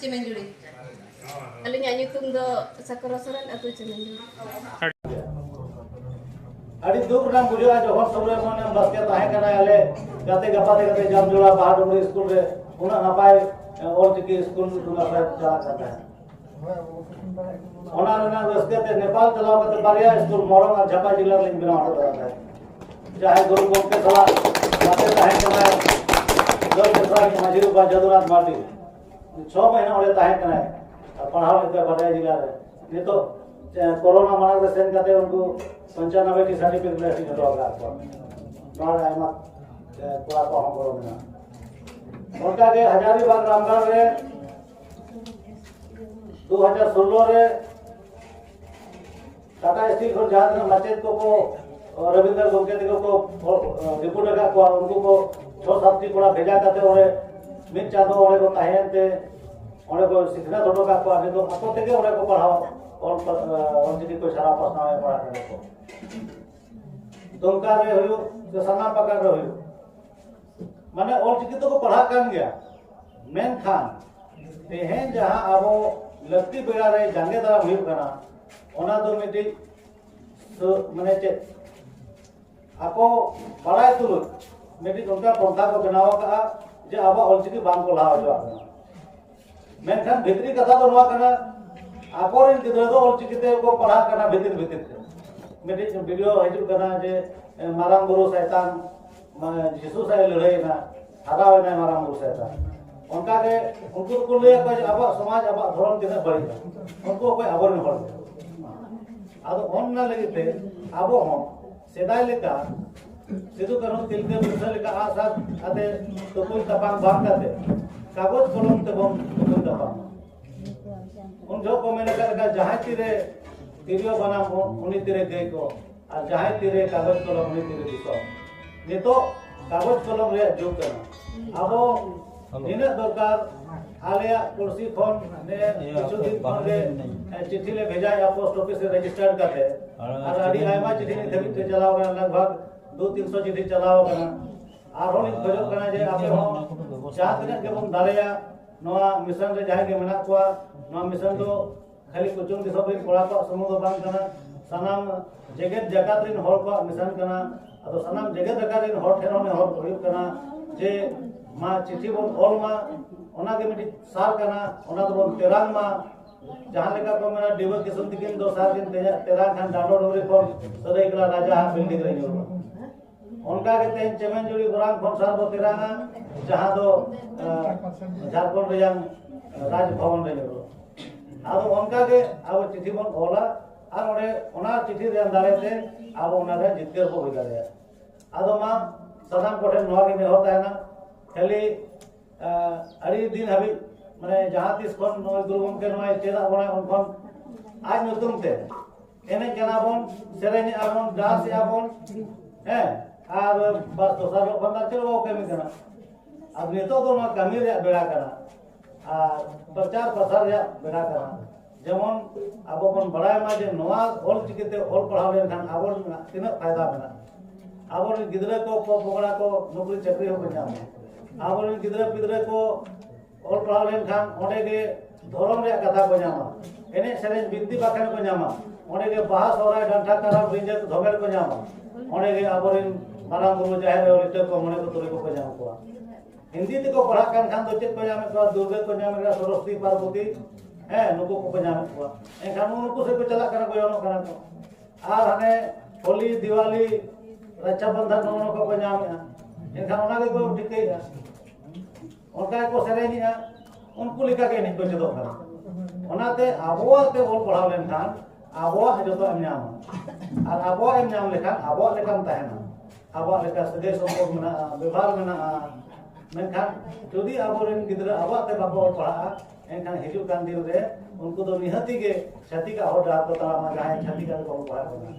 ᱪᱮᱢᱮᱧᱡᱩᱲᱤ᱾ ᱟᱹᱞᱤᱧᱟᱜ ᱧᱩᱛᱩᱢ ᱫᱚ ᱥᱟᱠᱨᱚ ᱥᱚᱨᱮᱱ, ᱟᱹᱛᱩ ᱪᱮᱢᱮᱧᱡᱩᱲᱤ᱾ ᱟᱹᱰᱤ ᱫᱩᱠ ᱨᱮᱱᱟᱜ ᱵᱩᱡᱷᱟᱹᱜᱼᱟ, ᱡᱚᱠᱷᱚᱱ ᱥᱩᱵᱨᱚᱢᱚᱱᱤᱭᱚᱢ ᱵᱟᱥᱠᱮ ᱛᱟᱦᱮᱸ ᱠᱟᱱᱟᱭ ᱟᱞᱮ ᱜᱟᱛᱮ ᱜᱟᱯᱟᱛᱮ ᱠᱟᱛᱮ ᱡᱟᱢᱡᱚᱲᱟ ᱵᱟᱦᱟ ᱰᱩᱝᱨᱤ ᱥᱠᱩᱞ ᱨᱮ, ᱩᱱᱟᱹᱜ ᱱᱟᱯᱟᱭ, ᱮ, ᱚᱞ ᱪᱤᱠᱤ ᱥᱠᱩᱞ ᱤᱛᱩᱱ ᱟᱥᱲᱟ ᱪᱟᱞᱟᱜ ᱠᱟᱱ ᱛᱟᱦᱮᱸᱫ᱾ ᱚᱱᱟ ᱨᱮᱱᱟᱜ ᱨᱟᱹᱥᱠᱟᱹ ᱛᱮ ᱱᱮᱯᱟᱞ ᱪᱟᱞᱟᱣ ᱠᱟᱛᱮ ᱵᱟᱨᱭᱟ ᱥᱠᱩᱞ ᱢᱚᱨᱚᱝ ᱟᱨ ᱡᱷᱟᱯᱟ ᱡᱮᱞᱟ ᱨᱮᱞᱤᱧ ᱵᱮᱱᱟᱣ ᱦᱚᱴᱚ ᱠᱟᱫᱟ ᱛᱟᱦᱮᱸᱫ᱾ ᱡᱟᱦᱟᱸᱭ ᱜᱩᱨᱩ ᱜᱚᱢᱠᱮ ᱥᱟᱞᱟᱜ ᱜᱟᱛᱮ ᱛᱟᱦᱮᱸ ᱠᱟᱱᱟᱭ ᱫᱟᱹᱞ ᱢᱮᱥᱟ ᱢᱟᱹᱡᱷᱤ ᱵᱟᱵᱟ ᱡᱟᱫᱩᱱᱟᱛᱷ ᱢᱟᱨᱰᱤ᱾ ᱪᱷᱚ ᱢᱟᱹᱦᱱᱟᱹ ᱚᱸᱰᱮ ᱛᱟᱦᱮᱸ ᱠᱟᱱᱟᱭ ᱟᱨ ᱯᱟᱲᱦᱟᱣ ᱞᱮᱫ ᱠᱚᱣᱟ ᱵᱟᱨᱭᱟ ᱡᱮᱞᱟ ᱨᱮ᱾ ᱱᱤᱛᱚᱜ, ᱮ, ᱠᱚᱨᱳᱱᱟ ᱢᱟᱲᱟᱝ ᱨᱮ ᱥᱮᱱ ᱠᱟᱛᱮ ᱩᱱᱠᱩ ᱯᱚᱧᱪᱟᱱᱚᱵᱵᱳᱭ ᱴᱤ ᱥᱟᱨᱴᱤᱯᱷᱤᱠᱮᱴ ᱞᱮ ᱦᱟᱹᱴᱤᱧ ᱦᱚᱴᱚ ᱟᱠᱟᱫ ᱠᱚᱣᱟ᱾ ᱱᱚᱣᱟ ᱨᱮ ᱟᱭᱢᱟ, ᱮ, ᱠᱚᱲᱟ ᱠᱚᱣᱟᱜ ᱦᱚᱸ ᱜᱚᱲᱚ ᱢᱮᱱᱟᱜᱼᱟ᱾ ᱚᱱᱠᱟᱜᱮ ᱦᱟᱡᱟᱨᱤᱵᱟᱜᱽ ᱨᱟᱢᱜᱟᱲ ᱨᱮ ᱫᱩ ᱦᱟᱡᱟᱨ ᱥᱳᱞᱞᱳ ᱨᱮ ᱴᱟᱴᱟ ᱥᱴᱤᱞ ᱠᱷᱚᱱ ᱡᱟᱦᱟᱸ ᱛᱤᱱᱟᱹᱜ ᱢᱟᱪᱮᱫ ᱠᱚᱠᱚ, ᱨᱚᱵᱤᱱᱫᱨᱚ ᱜᱚᱢᱠᱮ ᱛᱟᱠᱚ ᱠᱚ, ᱚ, ᱨᱤᱯᱳᱨᱴ ᱟᱠᱟᱫ ᱠᱚᱣᱟ, ᱩᱱᱠᱩ ᱠᱚ ᱪᱷᱚ ᱥᱟᱛᱴᱤ ᱠᱚᱲᱟ ᱵᱷᱮᱡᱟ ᱠᱟᱛᱮ ᱚᱸᱰᱮ ᱢᱤᱫ ᱪᱟᱸᱫᱚ ᱚᱸᱰᱮ ᱠᱚ ᱛᱟᱦᱮᱸᱭᱮᱱ ᱛᱮ ᱚᱸᱰᱮ ᱠᱚ ᱥᱤᱠᱷᱱᱟᱹᱛ ᱦᱚᱴᱚ ᱠᱟᱜ ᱠᱚᱣᱟ᱾ ᱱᱤᱛᱚᱜ ᱟᱠᱚ ᱛᱮᱜᱮ ᱚᱸᱰᱮ ᱠᱚ ᱯᱟᱲᱦᱟᱣ, ᱚᱞ ᱯᱟ-, ᱚᱞᱪᱤᱠᱤ ᱠᱚ ᱥᱟᱨᱟ ᱯᱟᱥᱱᱟᱣ ᱮ ᱯᱟᱲᱦᱟᱜ ᱠᱟᱱᱟ ᱠᱚ᱾ ᱫᱩᱢᱠᱟ ᱨᱮ ᱦᱩᱭᱩᱜ ᱥᱮ ᱥᱟᱱᱟᱢ ᱯᱟᱠᱟᱲ ᱨᱮ ᱦᱩᱭᱩᱜ, ᱢᱟᱱᱮ ᱚᱞᱪᱤᱠᱤ ᱛᱮᱠᱚ ᱯᱟᱲᱦᱟᱜ ᱠᱟᱱ ᱜᱮᱭᱟ᱾ ᱢᱮᱱᱠᱷᱟᱱ ᱛᱮᱦᱮᱧ ᱡᱟᱦᱟᱸ ᱟᱵᱚ ᱞᱟᱹᱠᱛᱤ ᱵᱮᱲᱟ ᱨᱮ ᱡᱟᱸᱜᱮ ᱫᱟᱨᱟᱢ ᱦᱩᱭᱩᱜ ᱠᱟᱱᱟ, ᱚᱱᱟ ᱫᱚ ᱢᱤᱫᱴᱤᱡ ᱥᱩ-, ᱢᱟᱱᱮ ᱪᱮᱫ, ᱟᱠᱚ ᱵᱟᱲᱟᱭ ᱛᱩᱞᱩᱡ ᱢᱤᱫᱴᱤᱡ ᱚᱱᱠᱟ ᱯᱚᱱᱛᱷᱟ ᱠᱚ ᱵᱮᱱᱟᱣ ᱟᱠᱟᱫᱼᱟ ᱡᱮ ᱟᱵᱚᱣᱟᱜ ᱚᱞᱪᱤᱠᱤ ᱵᱟᱝ ᱠᱚ ᱞᱟᱦᱟ ᱦᱚᱪᱚᱣᱟᱜ ᱠᱟᱱᱟ᱾ ᱢᱮᱱᱠᱷᱟᱱ ᱵᱷᱤᱛᱨᱤ ᱠᱟᱛᱷᱟ ᱫᱚ ᱱᱚᱣᱟ ᱠᱟᱱᱟ, ᱟᱠᱚᱨᱮᱱ ᱜᱤᱫᱽᱨᱟᱹ ᱫᱚ ᱚᱞᱪᱤᱠᱤ ᱛᱮ ᱠᱚ ᱯᱟᱲᱦᱟᱜ ᱠᱟᱱᱟ ᱵᱷᱤᱛᱤᱨ ᱵᱷᱤᱛᱤᱨ ᱛᱮ᱾ ᱢᱤᱫᱴᱤᱡ ᱵᱷᱤᱰᱤᱭᱳ ᱦᱤᱡᱩᱜ ᱠᱟᱱᱟ ᱡᱮ, ᱮ, ᱢᱟᱨᱟᱝ ᱵᱩᱨᱩ ᱥᱟᱭᱛᱟᱱ, ᱢᱟᱱᱮ ᱡᱤᱥᱩ ᱥᱟᱶ ᱮ ᱞᱟᱹᱲᱦᱟᱹᱭ ᱮᱱᱟ, ᱦᱟᱨᱟᱣ ᱮᱱᱟᱭ ᱢᱟᱨᱟᱝ ᱵᱩᱨᱩ ᱥᱟᱭᱛᱟᱱ᱾ ᱚᱱᱠᱟᱜᱮ ᱩᱱᱠᱩ ᱫᱚᱠᱚ ᱞᱟᱹᱭ ᱟᱠᱚᱣᱟ ᱡᱮ ᱟᱵᱚᱣᱟᱜ ᱥᱚᱢᱟᱡᱽ, ᱟᱵᱚᱣᱟᱜ ᱫᱷᱚᱨᱚᱢ ᱛᱤᱱᱟᱹᱜ ᱵᱟᱹᱲᱤᱡᱼᱟ, ᱩᱱᱠᱩ ᱚᱠᱚᱭ ᱟᱵᱚᱨᱮᱱ ᱦᱚᱲ ᱜᱮ᱾ ᱟᱫᱚ ᱚᱱᱟ ᱞᱟᱹᱜᱤᱫ ᱛᱮ ᱟᱵᱚ ᱦᱚᱸ ᱥᱮᱫᱟᱭ ᱞᱮᱠᱟ ᱥᱤᱫᱩ ᱠᱟᱹᱱᱦᱩ ᱛᱤᱞᱠᱟᱹ ᱵᱤᱨᱥᱟᱹ ᱞᱮᱠᱟ ᱟᱜᱼᱥᱟᱨ ᱟᱛᱮ ᱛᱩᱯᱩᱞ ᱛᱟᱯᱟᱢ ᱵᱟᱝ ᱠᱟᱛᱮ ᱠᱟᱜᱚᱡᱽ ᱠᱚᱞᱚᱢ ᱛᱮᱵᱚᱱ ᱛᱩᱯᱩᱞ ᱛᱟᱯᱟᱢ᱾ ᱩᱱ ᱡᱚᱦᱚᱜ ᱠᱚ ᱢᱮᱱ ᱟᱠᱟᱫ ᱞᱮᱠᱟ, ᱡᱟᱦᱟᱸᱭ ᱛᱤᱨᱮ ᱛᱤᱨᱭᱳ ᱵᱟᱱᱟᱢ ᱠᱚ, ᱩᱱᱤ ᱛᱤᱨᱮ ᱜᱟᱹᱭ ᱠᱚ, ᱟᱨ ᱡᱟᱦᱟᱸᱭ ᱛᱤᱨᱮ ᱠᱟᱜᱚᱡᱽ ᱠᱚᱞᱚᱢ, ᱩᱱᱤ ᱛᱤᱨᱮ ᱫᱤᱥᱚᱢ᱾ ᱱᱤᱛᱚᱜ ᱠᱟᱜᱚᱡᱽ ᱠᱚᱞᱚᱢ ᱨᱮᱭᱟᱜ ᱡᱩᱜᱽ ᱠᱟᱱᱟ᱾ ᱟᱵᱚ ᱱᱤᱱᱟᱹᱜ ᱫᱚᱨᱠᱟᱨ, ᱟᱞᱮᱭᱟᱜ ᱯᱟᱹᱨᱥᱤ ᱠᱷᱚᱱ ᱱᱮ ᱠᱤᱪᱷᱩ ᱫᱤᱱ ᱠᱷᱚᱱ ᱜᱮ, ᱮ, ᱪᱤᱴᱷᱤ ᱞᱮ ᱵᱷᱮᱡᱟᱭᱮᱫᱼᱟ ᱯᱳᱥᱴ ᱚᱯᱷᱤᱥ ᱨᱮ ᱨᱮᱡᱤᱥᱴᱟᱨ ᱠᱟᱛᱮ, ᱟᱨ ᱟᱹᱰᱤ ᱟᱭᱢᱟ ᱪᱤᱴᱷᱤ ᱱᱤᱛ ᱫᱷᱟᱹᱵᱤᱡ ᱛᱮ ᱪᱟᱞᱟᱣ ᱠᱟᱱᱟ, ᱞᱟᱜᱽ ᱵᱷᱟᱜᱽ ᱫᱩ ᱛᱤᱱᱥᱚ ᱪᱤᱴᱷᱤ ᱪᱟᱞᱟᱣ ᱠᱟᱱᱟ᱾ ᱟᱨᱦᱚᱸ ᱞᱤᱧ ᱠᱷᱚᱡᱚᱜ ᱠᱟᱱᱟ ᱡᱮ ᱟᱯᱮ ᱦᱚᱸ ᱡᱟᱦᱟᱸ ᱛᱤᱱᱟᱹᱜ ᱜᱮᱵᱚᱱ ᱫᱟᱲᱮᱭᱟᱜ, ᱱᱚᱣᱟ mission ᱨᱮ ᱡᱟᱦᱟᱸᱭ ᱜᱮ ᱢᱮᱱᱟᱜ ᱠᱚᱣᱟ, ᱱᱚᱣᱟ mission ᱫᱚ ᱠᱷᱟᱹᱞᱤ ᱠᱩᱪᱩᱝ ᱫᱤᱥᱚᱢ ᱨᱮᱱ ᱠᱚᱲᱟ ᱠᱚᱣᱟᱜ ᱥᱩᱢᱩᱝ ᱫᱚ ᱵᱟᱝ ᱠᱟᱱᱟ, ᱥᱟᱱᱟᱢ ᱡᱮᱜᱮᱛ ᱡᱟᱠᱟᱛ ᱨᱮᱱ ᱦᱚᱲ ᱠᱚᱣᱟᱜ mission ᱠᱟᱱᱟ᱾ ᱟᱫᱚ ᱥᱟᱱᱟᱢ ᱡᱮᱜᱮᱛ ᱡᱟᱠᱟᱛ ᱨᱮᱱ ᱦᱚᱲ ᱴᱷᱮᱱ ᱦᱚᱸ ᱱᱮᱦᱚᱨ ᱦᱩᱭᱩᱜ ᱠᱟᱱᱟ ᱡᱮ ᱢᱟ ᱪᱤᱴᱷᱤ ᱵᱚᱱ ᱚᱞ ᱢᱟ, ᱚᱱᱟ ᱜᱮ ᱢᱤᱫᱴᱤᱡ ᱥᱟᱨ ᱠᱟᱱᱟ, ᱚᱱᱟ ᱫᱚᱵᱚᱱ ᱛᱮᱨᱟᱝ ᱢᱟ᱾ ᱡᱟᱦᱟᱸ ᱞᱮᱠᱟ ᱠᱚ ᱢᱮᱱᱟ, ᱰᱤᱵᱟᱹ ᱠᱤᱥᱩᱱ ᱛᱤᱠᱤᱱ ᱫᱚ ᱥᱟᱨ ᱠᱤᱱ ᱛᱮᱨᱟᱝ ᱠᱷᱟᱱ ᱰᱟᱸᱰᱚ ᱰᱩᱝᱨᱤ ᱠᱷᱚᱱ ᱥᱟᱹᱨᱟᱹᱭᱠᱮᱞᱟ ᱨᱟᱡᱟ ᱦᱟᱸᱜ building ᱨᱮ ᱧᱩᱨᱩᱜᱼᱟ᱾ ᱚᱱᱠᱟ ᱜᱮ ᱛᱮᱦᱮᱧ ᱪᱮᱢᱮᱱᱡᱩᱲᱤ ᱜᱚᱨᱟᱢ ᱠᱷᱚᱱ ᱥᱟᱨ ᱵᱚ ᱛᱮᱨᱟᱝᱟ, ᱡᱟᱦᱟᱸ ᱫᱚ, ᱟᱸ, ᱡᱷᱟᱲᱠᱷᱚᱸᱰ ᱨᱮᱭᱟᱜ ᱨᱟᱡᱽ ᱵᱷᱚᱵᱚᱱ ᱨᱮ ᱧᱩᱨᱩᱜᱼᱟ᱾ ᱟᱫᱚ ᱚᱱᱠᱟ ᱜᱮ ᱟᱵᱚ ᱪᱤᱴᱷᱤ ᱵᱚᱱ ᱚᱞᱟ ᱟᱨ ᱚᱸᱰᱮ ᱚᱱᱟ ᱪᱤᱴᱷᱤ ᱨᱮᱭᱟᱜ ᱫᱟᱲᱮ ᱛᱮ ᱟᱵᱚ ᱚᱱᱟ ᱨᱮ ᱡᱤᱛᱠᱟᱹᱨ ᱵᱚ ᱦᱩᱭ ᱫᱟᱲᱮᱭᱟᱜᱼᱟ᱾ ᱟᱫᱚ ᱢᱟ ᱥᱟᱱᱟᱢ ᱠᱚᱴᱷᱮᱱ ᱱᱚᱣᱟ ᱜᱮ ᱱᱮᱦᱚᱨ ᱛᱟᱦᱮᱱᱟ, ᱠᱷᱟᱹᱞᱤ, ᱟᱸ, ᱟᱹᱰᱤ ᱫᱤᱱ ᱦᱟᱹᱵᱤᱡ, ᱢᱟᱱᱮ, ᱡᱟᱦᱟᱸ ᱛᱤᱥ ᱠᱷᱚᱱ ᱱᱚᱜᱼᱚᱭ ᱜᱩᱨᱩ ᱜᱚᱢᱠᱮ ᱱᱚᱣᱟᱭ ᱪᱮᱫ ᱟᱫ ᱵᱚᱱᱟ, ᱩᱱ ᱠᱷᱚᱱ ᱟᱡ ᱧᱩᱛᱩᱢ ᱛᱮ ᱮᱱᱮᱡ ᱠᱟᱱᱟ ᱵᱚᱱ, ᱥᱮᱨᱮᱧᱮᱜᱼᱟ ᱵᱚᱱ, dance ᱮᱜᱼᱟ ᱵᱚᱱ, ᱦᱮᱸ, ᱟᱨ ᱵᱟᱥ ᱫᱚᱥᱟᱨ ᱦᱤᱞᱳᱜ ᱠᱷᱚᱱ ᱫᱚ ᱪᱮᱫ ᱦᱚᱸ ᱵᱟᱵᱚ ᱠᱟᱹᱢᱤ ᱠᱟᱱᱟ᱾ ᱟᱨ ᱱᱤᱛᱚᱜ ᱫᱚ ᱱᱚᱣᱟ ᱠᱟᱹᱢᱤ ᱨᱮᱭᱟᱜ ᱵᱮᱲᱟ ᱠᱟᱱᱟ᱾ ᱟᱨ ᱯᱨᱚᱪᱟᱨ ᱯᱨᱚᱥᱟᱨ ᱨᱮᱭᱟᱜ ᱵᱮᱲᱟ ᱠᱟᱱᱟ᱾ ᱡᱮᱢᱚᱱ ᱟᱵᱚ ᱵᱚᱱ ᱵᱟᱲᱟᱭ ᱢᱟ ᱡᱮ ᱱᱚᱣᱟ ᱚᱞ ᱪᱤᱠᱤᱛᱮ ᱚᱞ ᱯᱟᱲᱦᱟᱣ ᱞᱮᱱᱠᱷᱟᱱ ᱟᱵᱚ ᱨᱮᱱᱟᱜ ᱛᱤᱱᱟᱹᱜ ᱯᱷᱟᱭᱫᱟ ᱢᱮᱱᱟᱜᱼᱟ᱾ ᱟᱵᱚᱨᱮᱱ ᱜᱤᱫᱽᱨᱟᱹ ᱠᱚ, ᱯᱚ ᱯᱚᱜᱲᱟ ᱠᱚ ᱱᱚᱠᱨᱤ ᱪᱟᱹᱠᱨᱤ ᱦᱚᱸᱠᱚ ᱧᱟᱢᱟ᱾ ᱟᱵᱚᱨᱮᱱ ᱜᱤᱫᱽᱨᱟᱹ ᱯᱤᱫᱽᱨᱟᱹ ᱠᱚ ᱚᱞ ᱯᱟᱲᱦᱟᱣ ᱞᱮᱱᱠᱷᱟᱱ ᱚᱸᱰᱮ ᱜᱮ ᱫᱷᱚᱨᱚᱢ ᱨᱮᱭᱟᱜ ᱠᱟᱛᱷᱟ ᱠᱚ ᱧᱟᱢᱟ, ᱮᱱᱮᱡ ᱥᱮᱨᱮᱧ ᱵᱤᱱᱛᱤ ᱵᱟᱠᱷᱮᱬ ᱠᱚ ᱧᱟᱢᱟ, ᱚᱸᱰᱮ ᱜᱮ ᱵᱟᱦᱟ, ᱥᱚᱦᱨᱟᱭ, ᱰᱟᱱᱴᱟ, ᱠᱟᱨᱟᱢ, ᱨᱤᱸᱡᱟᱹ, ᱫᱷᱚᱢᱮᱲ ᱠᱚ ᱧᱟᱢᱟ, ᱚᱸᱰᱮ ᱜᱮ ᱟᱵᱚᱨᱮᱱ ᱢᱟᱨᱟᱝ ᱵᱩᱨᱩ, ᱡᱟᱦᱮᱨ ᱟᱭᱳ, ᱞᱤᱴᱟᱹ ᱠᱚ, ᱢᱚᱬᱮ ᱠᱚ, ᱛᱩᱨᱩᱭ ᱠᱚᱠᱚ ᱧᱟᱢ ᱠᱚᱣᱟ᱾ ᱦᱤᱱᱫᱤ ᱛᱮᱠᱚ ᱯᱟᱲᱦᱟᱜ ᱠᱟᱱ ᱠᱷᱟᱱ ᱫᱚ ᱪᱮᱫ ᱠᱚ ᱧᱟᱢᱮᱫ ᱠᱚᱣᱟ? ᱫᱩᱨᱜᱟᱹ ᱠᱚ ᱧᱟᱢᱮᱫ ᱠᱚᱣᱟ, ᱥᱚᱨᱚᱥᱚᱛᱤ, ᱯᱟᱨᱵᱚᱛᱤ, ᱦᱮᱸ, ᱱᱩᱠᱩ ᱠᱚᱠᱚ ᱧᱟᱢᱮᱫ ᱠᱚᱣᱟ᱾ ᱮᱱᱠᱷᱟᱱ ᱱᱩᱠᱩ ᱥᱮᱫ ᱠᱚ ᱪᱟᱞᱟᱜ ᱠᱟᱱᱟ, ᱜᱚᱭᱚᱱᱚᱜ ᱠᱟᱱᱟ ᱠᱚ᱾ ᱟᱨ ᱦᱟᱱᱮ ᱦᱳᱞᱤ, ᱫᱤᱣᱟᱞᱤ, ᱨᱟᱠᱥᱟ ᱵᱚᱱᱫᱷᱚᱱ, ᱱᱚᱜᱼᱚ ᱱᱚᱣᱟ ᱠᱚᱠᱚ ᱧᱟᱢᱮᱫᱼᱟ᱾ ᱮᱱᱠᱷᱟᱱ ᱚᱱᱟ ᱜᱮᱠᱚ ᱴᱷᱤᱠᱟᱹᱭᱮᱫᱼᱟ, ᱚᱱᱠᱟ ᱜᱮᱠᱚ ᱥᱮᱨᱮᱧᱮᱫᱼᱟ, ᱩᱱᱠᱩ ᱞᱮᱠᱟ ᱜᱮ ᱮᱱᱮᱡ ᱠᱚ ᱪᱮᱫᱚᱜ ᱠᱟᱱᱟ᱾ ᱚᱱᱟᱛᱮ ᱟᱵᱚᱣᱟᱜ ᱛᱮ ᱚᱞ ᱯᱟᱲᱦᱟᱣ ᱞᱮᱱᱠᱷᱟᱱ ᱟᱵᱚᱣᱟᱜ ᱡᱚᱛᱚᱣᱟᱜ ᱮᱢ ᱧᱟᱢᱟ, ᱟᱨ ᱟᱵᱚᱣᱟᱜ ᱮᱢ ᱧᱟᱢ ᱞᱮᱠᱷᱟᱱ ᱟᱵᱚᱣᱟᱜ ᱞᱮᱠᱟᱢ ᱛᱟᱦᱮᱱᱟ, ᱟᱵᱚᱣᱟᱜ ᱞᱮᱠᱟ ᱥᱟᱹᱜᱟᱹᱭ ᱥᱚᱢᱯᱚᱨᱠ ᱢᱮᱱᱟᱜᱼᱟ, ᱵᱮᱵᱷᱟᱨ ᱢᱮᱱᱟᱜᱼᱟ᱾ ᱢᱮᱱᱠᱷᱟᱱ ᱡᱩᱫᱤ ᱟᱵᱚᱨᱮᱱ ᱜᱤᱫᱽᱨᱟᱹ ᱟᱵᱚᱣᱟᱜ ᱛᱮ ᱵᱟᱠᱚ ᱚᱞ ᱯᱟᱲᱦᱟᱜᱼᱟ, ᱮᱱᱠᱷᱟᱱ ᱦᱤᱡᱩᱜ ᱠᱟᱱ ᱫᱤᱱ ᱨᱮ ᱩᱱᱠᱩ ᱫᱚ ᱱᱤᱦᱟᱹᱛᱤ ᱜᱮ ᱪᱷᱟᱹᱛᱤᱠᱟᱜ ᱦᱚᱨ ᱰᱟᱦᱟᱨ ᱠᱚ ᱛᱟᱲᱟᱢᱟ, ᱡᱟᱦᱟᱸᱭ ᱪᱷᱟᱹᱛᱤᱠᱟᱜ ᱨᱮᱠᱚ ᱚᱞ ᱯᱟᱲᱦᱟᱜ ᱠᱟᱱᱟ᱾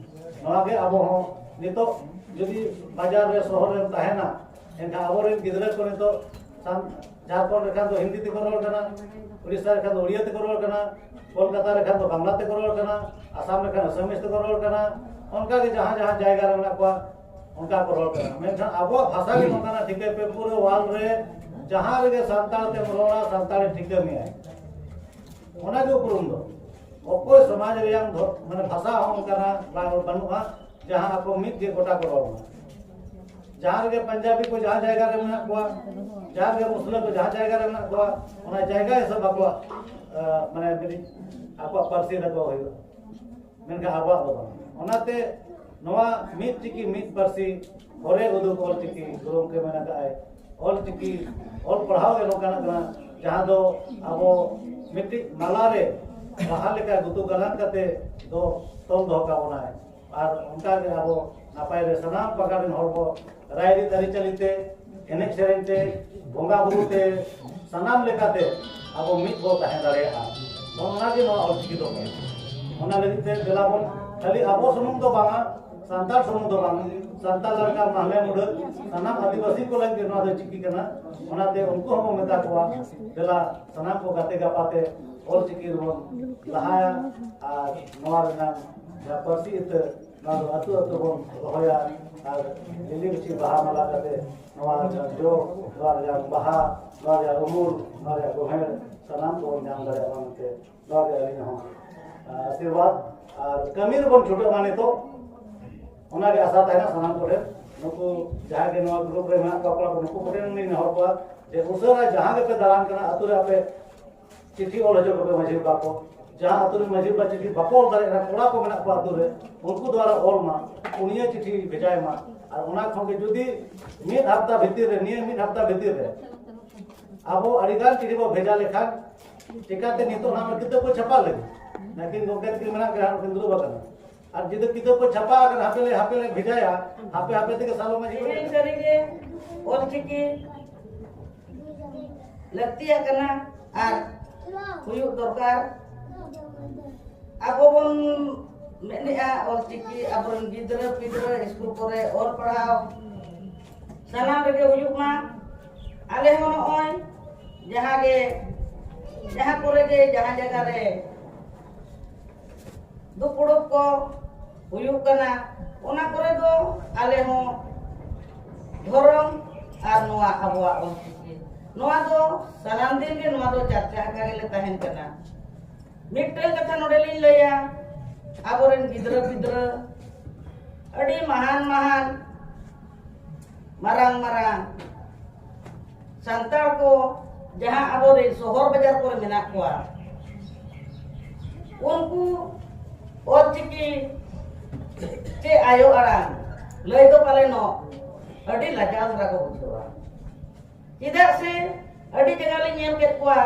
ᱱᱚᱣᱟ ᱜᱮ ᱟᱵᱚ ᱦᱚᱸ ᱱᱤᱛᱚᱜ ᱡᱩᱫᱤ ᱵᱟᱡᱟᱨ ᱨᱮ, ᱥᱚᱦᱚᱨ ᱨᱮᱢ ᱛᱟᱦᱮᱱᱟ, ᱮᱱᱠᱷᱟᱱ ᱟᱵᱚᱨᱮᱱ ᱜᱤᱫᱽᱨᱟᱹ ᱠᱚ ᱱᱤᱛᱚᱜ ᱥᱟᱱ-, ᱡᱷᱟᱲᱠᱷᱚᱸᱰ ᱨᱮᱠᱷᱟᱱ ᱫᱚ ᱦᱤᱱᱫᱤ ᱛᱮᱠᱚ ᱨᱚᱲ ᱠᱟᱱᱟ, ᱩᱲᱤᱥᱥᱟ ᱨᱮᱠᱷᱟᱱ ᱫᱚ ᱩᱲᱤᱭᱟ ᱛᱮᱠᱚ ᱨᱚᱲ ᱠᱟᱱᱟ, ᱠᱳᱞᱠᱟᱛᱟ ᱨᱮᱠᱷᱟᱱ ᱫᱚ ᱵᱟᱝᱞᱟ ᱛᱮᱠᱚ ᱨᱚᱲ ᱠᱟᱱᱟ, ᱟᱥᱟᱢ ᱨᱮᱠᱷᱟᱱ ᱟᱥᱟᱢᱤᱡ ᱛᱮᱠᱚ ᱨᱚᱲ ᱠᱟᱱᱟ᱾ ᱚᱱᱠᱟ ᱜᱮ ᱡᱟᱦᱟᱸ ᱡᱟᱦᱟᱸ ᱡᱟᱭᱜᱟ ᱨᱮ ᱢᱮᱱᱟᱜ ᱠᱚᱣᱟ, ᱚᱱᱠᱟ ᱠᱚ ᱨᱚᱲ ᱠᱟᱱᱟ᱾ ᱢᱮᱱᱠᱷᱟᱱ ᱟᱵᱚᱣᱟᱜ ᱵᱷᱟᱥᱟ ᱜᱮ ᱱᱚᱝᱠᱟᱱᱟᱜ, ᱴᱷᱤᱠᱟᱹᱭ ᱯᱮ, ᱯᱩᱨᱟᱹ world ᱨᱮ ᱡᱟᱦᱟᱸ ᱨᱮᱜᱮ ᱥᱟᱱᱛᱟᱲ ᱛᱮᱢ ᱨᱚᱲᱟ, ᱥᱟᱱᱛᱟᱲᱮ ᱴᱷᱤᱠᱟᱹ ᱢᱮᱭᱟᱭ᱾ ᱚᱱᱟᱜᱮ ᱩᱯᱨᱩᱢ ᱫᱚ᱾ ᱚᱠᱚᱭ ᱥᱚᱢᱟᱡᱽ ᱨᱮᱭᱟᱜ ᱫᱷᱚ-, ᱢᱟᱱᱮ ᱵᱷᱟᱥᱟ ᱦᱚᱸ ᱚᱱᱠᱟᱱᱟᱜ ᱵᱟᱝ, ᱵᱟᱹᱱᱩᱜᱼᱟ, ᱡᱟᱦᱟᱸ ᱟᱠᱚ ᱢᱤᱫ ᱜᱮ ᱜᱚᱴᱟ ᱠᱚ ᱨᱚᱲ ᱢᱟ᱾ ᱡᱟᱦᱟᱸ ᱨᱮᱜᱮ ᱯᱟᱧᱡᱟᱵᱤ ᱠᱚ ᱡᱟᱦᱟᱸ ᱡᱟᱭᱜᱟ ᱨᱮ ᱢᱮᱱᱟᱜ ᱠᱚᱣᱟ, ᱡᱟᱦᱟᱸ ᱨᱮᱜᱮ ᱢᱩᱥᱞᱟᱹ ᱠᱚ ᱡᱟᱦᱟᱸ ᱡᱟᱭᱜᱟ ᱨᱮ ᱢᱮᱱᱟᱜ ᱠᱚᱣᱟ, ᱚᱱᱟ ᱡᱟᱭᱜᱟ ᱦᱤᱥᱟᱹᱵ ᱟᱠᱚᱣᱟᱜ, ᱟ, ᱢᱟᱱᱮ ᱢᱤᱫᱴᱤᱡ ᱟᱠᱚᱣᱟᱜ ᱯᱟᱹᱨᱥᱤ ᱨᱮᱠᱚ ᱦᱩᱭᱩᱜᱼᱟ᱾ ᱢᱮᱱᱠᱷᱟᱱ ᱟᱵᱚᱣᱟᱜ ᱫᱚ ᱵᱟᱝ᱾ ᱚᱱᱟᱛᱮ ᱱᱚᱣᱟ ᱢᱤᱫ ᱪᱤᱠᱤ ᱢᱤᱫ ᱯᱟᱹᱨᱥᱤ ᱦᱚᱨᱮ ᱩᱫᱩᱜ ᱚᱞ ᱪᱤᱠᱤ ᱜᱚᱢᱠᱮ ᱢᱮᱱ ᱟᱠᱟᱫᱼᱟᱭ, ᱚᱞ ᱪᱤᱠᱤ ᱚᱞ ᱯᱟᱲᱦᱟᱣ ᱜᱮ ᱱᱚᱝᱠᱟᱱᱟᱜ ᱠᱟᱱᱟ, ᱡᱟᱦᱟᱸ ᱫᱚ ᱟᱵᱚ ᱢᱤᱫᱴᱤᱡ ᱢᱟᱞᱟ ᱨᱮ ᱵᱟᱦᱟ ᱞᱮᱠᱟ ᱜᱩᱛᱩ ᱜᱟᱞᱟᱝ ᱠᱟᱛᱮ ᱫᱚ ᱛᱚᱞ ᱫᱚᱦᱚ ᱠᱟᱵᱚᱱᱟᱭ᱾ ᱟᱨ ᱚᱱᱠᱟ ᱜᱮ ᱟᱵᱚ ᱱᱟᱯᱟᱭ ᱨᱮ ᱥᱟᱱᱟᱢ ᱯᱟᱠᱟ ᱨᱮᱱ ᱦᱚᱲ ᱵᱚ ᱨᱟᱭᱨᱤᱛ ᱟᱹᱨᱤᱪᱟᱹᱞᱤ ᱛᱮ, ᱮᱱᱮᱡ ᱥᱮᱨᱮᱧ ᱛᱮ, ᱵᱚᱸᱜᱟ ᱵᱩᱨᱩ ᱛᱮ, ᱥᱟᱱᱟᱢ ᱞᱮᱠᱟᱛᱮ ᱟᱵᱚ ᱢᱤᱫ ᱵᱚ ᱛᱟᱦᱮᱸ ᱫᱟᱲᱮᱭᱟᱜᱼᱟ᱾ ᱱᱚᱜᱼᱚ ᱱᱚᱣᱟ ᱜᱮ ᱱᱚᱣᱟ ᱚᱞᱪᱤᱠᱤ ᱫᱚ ᱠᱟᱱᱟ᱾ ᱚᱱᱟ ᱞᱟᱹᱜᱤᱫ ᱛᱮ ᱫᱮᱞᱟ ᱵᱚᱱ ᱠᱷᱟᱹᱞᱤ ᱟᱵᱚ ᱥᱩᱢᱩᱝ ᱫᱚ ᱵᱟᱝᱟ, ᱥᱟᱱᱛᱟᱲ ᱥᱩᱢᱩᱝ ᱫᱚ ᱵᱟᱝᱟ, ᱥᱟᱱᱛᱟᱲ ᱞᱮᱠᱟ ᱢᱟᱦᱞᱮ ᱢᱩᱰᱟᱹ ᱥᱟᱱᱟᱢ ᱟᱹᱫᱤᱵᱟᱹᱥᱤ ᱠᱚ ᱞᱟᱹᱜᱤᱫ ᱱᱚᱣᱟ ᱫᱚ ᱪᱤᱠᱤ ᱠᱟᱱᱟ᱾ ᱚᱱᱟᱛᱮ ᱩᱱᱠᱩ ᱦᱚᱸᱵᱚᱱ ᱢᱮᱛᱟ ᱠᱚᱣᱟ, ᱫᱮᱞᱟ ᱥᱟᱱᱟᱢ ᱠᱚ ᱜᱟᱛᱮ ᱜᱟᱯᱟᱛᱮ ᱚᱞᱪᱤᱠᱤ ᱨᱮᱵᱚᱱ ᱞᱟᱦᱟᱭᱟ ᱟᱨ ᱱᱚᱣᱟ ᱨᱮᱱᱟᱜ ᱡᱟᱦᱟᱸ ᱯᱟᱹᱨᱥᱤ ᱤᱛᱟᱹ, ᱱᱚᱣᱟ ᱫᱚ ᱟᱹᱛᱩ ᱟᱹᱛᱩ ᱵᱚᱱ ᱨᱚᱦᱚᱭᱟ ᱟᱨ ᱞᱤᱞᱤ ᱵᱤᱪᱷᱤ ᱵᱟᱦᱟ ᱢᱟᱞᱟ ᱠᱟᱛᱮ ᱱᱚᱣᱟ ᱨᱮᱭᱟᱜ ᱡᱚ, ᱱᱚᱣᱟ ᱨᱮᱭᱟᱜ ᱵᱟᱦᱟ, ᱱᱚᱣᱟ ᱨᱮᱭᱟᱜ ᱩᱢᱩᱞ, ᱱᱚᱣᱟ ᱨᱮᱭᱟᱜ ᱜᱚᱢᱮᱲ ᱥᱟᱱᱟᱢ ᱠᱚᱵᱚᱱ ᱧᱟᱢ ᱫᱟᱲᱮᱭᱟᱜ ᱢᱟ ᱢᱮᱱᱛᱮ ᱱᱚᱣᱟ ᱜᱮ ᱟᱹᱞᱤᱧ ᱦᱚᱸ, ᱟ, ᱟᱥᱤᱨᱵᱟᱫᱽ ᱟᱨ ᱠᱟᱹᱢᱤ ᱨᱮᱵᱚᱱ ᱪᱷᱩᱴᱟᱹᱜ ᱢᱟ ᱱᱤᱛᱚᱜ᱾ ᱚᱱᱟᱜᱮ ᱟᱥᱟ ᱛᱟᱦᱮᱱᱟ ᱥᱟᱱᱟᱢ ᱠᱚᱴᱷᱮᱱ, ᱱᱩᱠᱩ ᱡᱟᱦᱟᱸᱭ ᱜᱮ ᱱᱚᱣᱟ ᱜᱨᱩᱯ ᱨᱮ ᱢᱮᱱᱟᱜ ᱠᱚᱣᱟ ᱠᱚᱲᱟ ᱠᱚ, ᱱᱩᱠᱩ ᱠᱚᱴᱷᱮᱱ ᱞᱤᱧ ᱱᱮᱦᱚᱨ ᱠᱚᱣᱟ ᱡᱮ ᱩᱥᱟᱹᱨᱟ ᱡᱟᱦᱟᱸ ᱜᱮᱯᱮ ᱫᱟᱬᱟᱱ ᱠᱟᱱᱟ ᱟᱹᱛᱩ ᱨᱮ ᱟᱯᱮ ᱪᱤᱴᱷᱤ ᱚᱞ ᱦᱚᱪᱚ ᱠᱚᱯᱮ ᱢᱟᱹᱡᱷᱤ ᱵᱟᱵᱟ ᱠᱚ᱾ ᱡᱟᱦᱟᱸ ᱟᱹᱛᱩ ᱨᱮ ᱢᱟᱹᱡᱷᱤ ᱵᱟᱵᱟ ᱪᱤᱴᱷᱤ ᱵᱟᱠᱚ ᱚᱞ ᱫᱟᱲᱮᱭᱟᱜ ᱠᱟᱱᱟ, ᱠᱚᱲᱟ ᱠᱚ ᱢᱮᱱᱟᱜ ᱠᱚᱣᱟ ᱟᱹᱛᱩ ᱨᱮ, ᱩᱱᱠᱩ ᱫᱚ ᱟᱨᱚ ᱚᱞ ᱢᱟ, ᱩᱱᱤᱭᱟᱜ ᱪᱤᱴᱷᱤ ᱵᱷᱮᱡᱟᱭ ᱢᱟ᱾ ᱟᱨ ᱚᱱᱟ ᱠᱷᱚᱱ ᱜᱮ ᱡᱩᱫᱤ ᱢᱤᱫ ᱦᱟᱯᱛᱟ ᱵᱷᱤᱛᱤᱨ ᱨᱮ, ᱱᱤᱭᱟᱹ ᱢᱤᱫ ᱦᱟᱯᱛᱟ ᱵᱷᱤᱛᱤᱨ ᱨᱮ ᱟᱵᱚ ᱟᱹᱰᱤ ᱜᱟᱱ ᱪᱤᱴᱷᱤ ᱵᱚ ᱵᱷᱮᱡᱟ ᱞᱮᱠᱷᱟᱱ, ᱪᱤᱠᱟᱹᱛᱮ ᱱᱤᱛᱚᱜ ᱱᱟᱜ ᱠᱤᱛᱟᱹᱵ ᱠᱚ ᱪᱷᱟᱯᱟ ᱞᱟᱹᱜᱤᱫ? ᱞᱮᱠᱤᱱ ᱜᱚᱢᱠᱮ ᱛᱤᱠᱤᱱ ᱢᱮᱱᱟᱜ ᱜᱮ ᱦᱟᱸᱜ ᱩᱱᱠᱤᱱ ᱫᱩᱲᱩᱵ ᱟᱠᱟᱱᱟ᱾ ᱟᱨ ᱡᱩᱫᱤ ᱠᱤᱛᱟᱹᱵ ᱠᱚ ᱪᱷᱟᱯᱟ ᱟᱠᱟᱱᱟ, ᱦᱟᱯᱮ ᱞᱮ, ᱦᱟᱯᱮ ᱞᱮ ᱵᱷᱮᱡᱟᱭᱟ, ᱦᱟᱯᱮ, ᱦᱟᱯᱮ ᱛᱮᱜᱮ ᱥᱟᱞᱚ ᱢᱟᱹᱡᱷᱤ ᱠᱚ ᱛᱮᱦᱮᱧ ᱥᱟᱹᱨᱤᱜᱮ ᱚᱞᱪᱤᱠᱤ ᱞᱟᱹᱠᱛᱤᱭᱟᱜ ᱠᱟᱱᱟ ᱟᱨ ᱦᱩᱭᱩᱜ ᱫᱚᱨᱠᱟᱨ᱾ ᱟᱵᱚ ᱵᱚᱱ ᱢᱮᱱᱮᱜᱼᱟ ᱚᱞᱪᱤᱠᱤ ᱟᱵᱚᱨᱮᱱ ᱜᱤᱫᱽᱨᱟᱹ ᱯᱤᱫᱽᱨᱟᱹ ᱥᱠᱩᱞ ᱠᱚᱨᱮ ᱚᱞ ᱯᱟᱲᱦᱟᱣ ᱥᱟᱱᱟᱢ ᱨᱮᱜᱮ ᱦᱩᱭᱩᱜ ᱢᱟ᱾ ᱟᱞᱮ ᱦᱚᱸ ᱱᱚᱜᱼᱚᱭ ᱡᱟᱦᱟᱸ ᱜᱮ, ᱡᱟᱦᱟᱸ ᱠᱚᱨᱮ ᱜᱮ, ᱡᱟᱦᱟᱸ ᱡᱟᱭᱜᱟ ᱨᱮ ᱫᱩᱯᱲᱩᱵ ᱠᱚ ᱦᱩᱭᱩᱜ ᱠᱟᱱᱟ, ᱚᱱᱟ ᱠᱚᱨᱮ ᱫᱚ ᱟᱞᱮ ᱦᱚᱸ ᱫᱷᱚᱨᱚᱢ ᱟᱨ ᱱᱚᱣᱟ ᱟᱵᱚᱣᱟᱜ ᱚᱞᱪᱤᱠᱤ ᱱᱚᱣᱟ ᱫᱚ ᱥᱟᱱᱟᱢ ᱫᱤᱱ ᱜᱮ ᱱᱚᱣᱟ ᱫᱚ ᱪᱟᱨᱪᱟ ᱟᱠᱟᱫ ᱜᱮᱞᱮ ᱛᱟᱦᱮᱱ ᱠᱟᱱᱟ᱾ ᱢᱤᱫᱴᱟᱝ ᱠᱟᱛᱷᱟ ᱱᱚᱰᱮ ᱞᱤᱧ ᱞᱟᱹᱭᱟ, ᱟᱵᱚᱨᱮᱱ ᱜᱤᱫᱽᱨᱟᱹ ᱯᱤᱫᱽᱨᱟᱹ ᱟᱹᱰᱤ ᱢᱟᱦᱟᱱ ᱢᱟᱦᱟᱱ ᱢᱟᱨᱟᱝ ᱢᱟᱨᱟᱝ ᱥᱟᱱᱛᱟᱲ ᱠᱚ ᱡᱟᱦᱟᱸ ᱟᱵᱚᱨᱮᱱ ᱥᱚᱦᱚᱨ ᱵᱟᱡᱟᱨ ᱠᱚᱨᱮ ᱢᱮᱱᱟᱜ ᱠᱚᱣᱟ, ᱩᱱᱠᱩ ᱚᱞᱪᱤᱠᱤ ᱪᱮ ᱟᱭᱳ ᱟᱲᱟᱝ ᱞᱟᱹᱭ ᱫᱚ ᱯᱟᱞᱮᱱᱚᱜ ᱟᱹᱰᱤ ᱞᱟᱡᱟᱣ ᱫᱷᱟᱨᱟ ᱠᱚ ᱵᱩᱡᱷᱟᱹᱣᱟ᱾ ᱪᱮᱫᱟᱜ ᱥᱮ ᱟᱹᱰᱤ ᱡᱟᱭᱜᱟ ᱞᱤᱧ ᱧᱮᱞ ᱠᱮᱫ ᱠᱚᱣᱟ,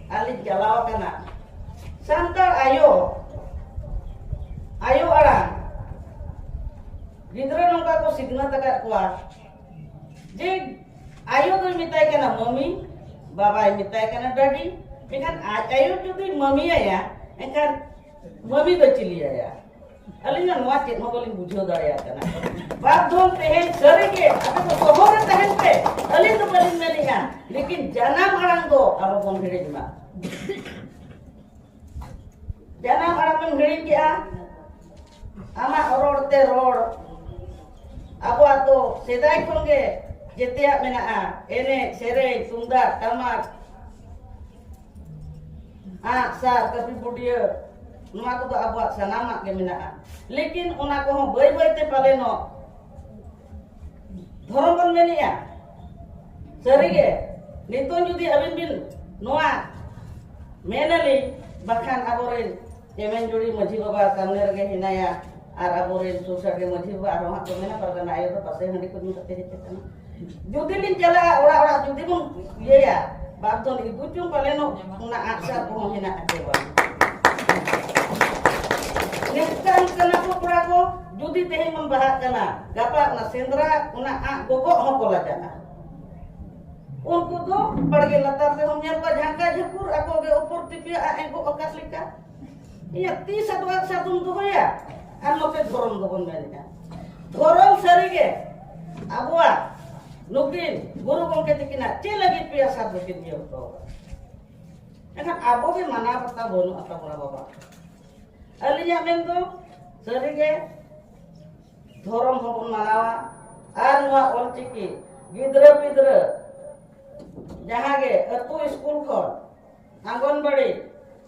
ᱟᱨ ᱞᱤᱧ ᱪᱟᱞᱟᱣ ᱟᱠᱟᱱᱟ, ᱥᱟᱱᱛᱟᱲ ᱟᱭᱳ, ᱟᱭᱳ ᱟᱲᱟᱝ ᱜᱤᱫᱽᱨᱟᱹ ᱱᱚᱝᱠᱟ ᱠᱚ ᱥᱤᱠᱷᱱᱟᱹᱛ ᱟᱠᱟᱫ ᱠᱚᱣᱟ ᱡᱮ ᱟᱭᱳ ᱫᱚᱭ ᱢᱮᱛᱟᱭ ᱠᱟᱱᱟ ᱢᱟᱢᱤ, ᱵᱟᱵᱟᱭ ᱢᱮᱛᱟᱭ ᱠᱟᱱᱟ ᱰᱟᱰᱤ᱾ ᱢᱮᱱᱠᱷᱟᱱ ᱟᱡ ᱟᱭᱳ ᱡᱩᱫᱤ ᱢᱟᱢᱤ ᱟᱭᱟ, ᱮᱱᱠᱷᱟᱱ ᱢᱟᱢᱤ ᱫᱚ ᱪᱤᱞᱤ ᱟᱭᱟ? ᱟᱹᱞᱤᱧ ᱢᱟ ᱱᱚᱣᱟ ᱪᱮᱫ ᱦᱚᱸ ᱵᱟᱹᱞᱤᱧ ᱵᱩᱡᱷᱟᱹᱣ ᱫᱟᱲᱮᱭᱟᱜ ᱠᱟᱱᱟ᱾ ᱵᱟᱯ ᱫᱷᱚᱱ ᱛᱮᱦᱮᱧ ᱥᱟᱹᱨᱤ ᱜᱮ ᱟᱯᱮ ᱫᱚ ᱥᱚᱦᱚᱨ ᱨᱮ ᱛᱟᱦᱮᱱ ᱯᱮ, ᱟᱹᱞᱤᱧ ᱫᱚ ᱵᱟᱹᱞᱤᱧ ᱢᱮᱱᱮᱜᱼᱟ, ᱞᱮᱠᱤᱱ ᱡᱟᱱᱟᱢ ᱟᱲᱟᱝ ᱫᱚ ᱟᱞᱚ ᱵᱚᱱ ᱦᱤᱲᱤᱧ ᱢᱟ᱾ ᱡᱟᱱᱟᱢ ᱟᱲᱟᱝ ᱮᱢ ᱦᱤᱲᱤᱧ ᱠᱮᱜᱼᱟ, ᱟᱢᱟᱜ ᱨᱚᱲ ᱛᱮ ᱨᱚᱲ᱾ ᱟᱵᱚᱣᱟᱜ ᱫᱚ ᱥᱮᱫᱟᱭ ᱠᱷᱚᱱ ᱜᱮ ᱡᱮᱛᱮᱭᱟᱜ ᱢᱮᱱᱟᱜᱼᱟ, ᱮᱱᱮᱡ, ᱥᱮᱨᱮᱧ, ᱛᱩᱢᱫᱟᱜ, ᱴᱟᱢᱟᱠ, ᱟᱜ, ᱥᱟᱨ, ᱠᱟᱹᱯᱤ, ᱵᱩᱰᱤᱭᱟᱹ, ᱱᱚᱣᱟ ᱠᱚᱫᱚ ᱟᱵᱚᱣᱟᱜ ᱥᱟᱱᱟᱢᱟᱜ ᱜᱮ ᱢᱮᱱᱟᱜᱼᱟ᱾ ᱞᱮᱠᱤᱱ ᱚᱱᱟ ᱠᱚᱦᱚᱸ ᱵᱟᱹᱭ ᱵᱟᱹᱭ ᱛᱮ ᱯᱟᱞᱮᱱᱚᱜ ᱫᱷᱚᱨᱚᱢ ᱵᱚᱱ ᱢᱮᱱᱮᱜᱼᱟ᱾ ᱥᱟᱹᱨᱤᱜᱮ, ᱱᱤᱛᱚᱝ ᱡᱩᱫᱤ ᱟᱹᱵᱤᱱ ᱵᱤᱱ ᱱᱚᱣᱟ ᱢᱮᱱᱟᱞᱤᱧ, ᱵᱟᱠᱷᱟᱱ ᱟᱵᱚᱨᱮᱱ ᱪᱮᱢᱮᱧ ᱡᱩᱲᱤ ᱢᱟᱹᱡᱷᱤ ᱵᱟᱵᱟ ᱥᱟᱢᱱᱮ ᱨᱮᱜᱮ ᱦᱮᱱᱟᱭᱟ, ᱟᱨ ᱟᱵᱚᱨᱮᱱ ᱥᱩᱨ ᱥᱟᱰᱜᱮ ᱢᱟᱹᱡᱷᱤ ᱵᱟᱵᱟ ᱟᱨᱦᱚᱸ ᱦᱟᱸᱜ ᱠᱚ ᱢᱮᱱᱟ, ᱯᱟᱨᱜᱟᱱᱟ ᱟᱭᱳ ᱫᱚ ᱯᱟᱥᱮ ᱦᱟᱺᱰᱤ ᱠᱚ ᱧᱩ ᱠᱟᱛᱮ ᱦᱮᱡ ᱟᱠᱟᱱᱟ᱾ ᱡᱩᱫᱤ ᱞᱤᱧ ᱪᱟᱞᱟᱜᱼᱟ ᱚᱲᱟᱜ ᱚᱲᱟᱜ, ᱡᱩᱫᱤ ᱵᱚᱱ ᱤᱭᱟᱹᱭᱟ, ᱵᱟᱯ ᱫᱷᱚᱱ ᱤᱫᱩ ᱪᱚᱝ ᱯᱟᱞᱮᱱᱚᱜ ᱚᱱᱟ ᱟᱜᱼᱥᱟᱨ ᱠᱚᱦᱚᱸ ᱦᱮᱱᱟᱜᱼᱟ ᱥᱮ ᱵᱟᱝ? ᱱᱤᱝᱠᱟᱱ ᱠᱟᱱᱟ ᱠᱚ ᱠᱚᱲᱟ ᱠᱚ, ᱡᱩᱫᱤ ᱛᱮᱦᱮᱧ ᱵᱚᱱ ᱵᱟᱦᱟᱜ ᱠᱟᱱᱟ, ᱜᱟᱯᱟ ᱚᱱᱟ ᱥᱮᱸᱫᱽᱨᱟ, ᱚᱱᱟ ᱟᱜ ᱜᱚᱜᱚᱜ ᱦᱚᱸ ᱠᱚ ᱞᱟᱡᱟᱜᱼᱟ᱾ ᱩᱱᱠᱩ ᱫᱚ ᱵᱟᱲᱜᱮ ᱞᱟᱛᱟᱨ ᱨᱮᱦᱚᱸ ᱧᱮᱞ ᱠᱚᱣᱟ, ᱡᱷᱟᱝᱠᱟ ᱡᱷᱟᱹᱠᱩᱨ, ᱟᱠᱚ ᱜᱮ ᱩᱯᱚᱨ ᱛᱤᱯᱤᱭᱟ ᱟᱜ ᱮ ᱜᱚᱜ ᱟᱠᱟᱫ ᱞᱮᱠᱟ᱾ ᱤᱭᱟᱹ ᱛᱤᱥ ᱟᱫᱚ ᱟᱜᱼᱥᱟᱨ ᱫᱚᱢ ᱫᱚᱦᱚᱭᱟ? ᱟᱨ ᱱᱚᱛᱮ ᱫᱷᱚᱨᱚᱢ ᱫᱚᱵᱚᱱ ᱢᱮᱱᱮᱫᱼᱟ᱾ ᱫᱷᱚᱨᱚᱢ ᱥᱟᱹᱨᱤᱜᱮ ᱟᱵᱚᱣᱟᱜ ᱱᱩᱠᱤᱱ ᱜᱩᱨᱩ ᱜᱚᱢᱠᱮ ᱛᱟᱹᱠᱤᱱᱟᱜ ᱪᱮᱫ ᱞᱟᱹᱜᱤᱫ ᱯᱮᱭᱟ ᱥᱟᱨ ᱫᱚᱠᱤᱱ ᱤᱭᱟᱹ ᱦᱚᱴᱚ ᱟᱠᱟᱫᱟ? ᱮᱱᱠᱷᱟᱱ ᱟᱵᱚ ᱜᱮ ᱢᱟᱱᱟᱣ ᱵᱟᱛᱟᱣ ᱵᱟᱹᱱᱩᱜ ᱟᱠᱟᱫ ᱵᱚᱱᱟ ᱵᱟᱵᱟ᱾ ᱟᱹᱞᱤᱧᱟᱜ ᱢᱮᱱ ᱫᱚ ᱥᱟᱹᱨᱤᱜᱮ ᱫᱷᱚᱨᱚᱢ ᱦᱚᱸᱵᱚᱱ ᱢᱟᱱᱟᱣᱟ ᱟᱨ ᱱᱚᱣᱟ ᱚᱞᱪᱤᱠᱤ ᱜᱤᱫᱽᱨᱟᱹ ᱯᱤᱫᱽᱨᱟᱹ ᱡᱟᱦᱟᱸ ᱜᱮ ᱟᱹᱛᱩ ᱥᱠᱩᱞ ᱠᱷᱚᱱ, ᱟᱝᱜᱚᱱᱵᱟᱲᱤ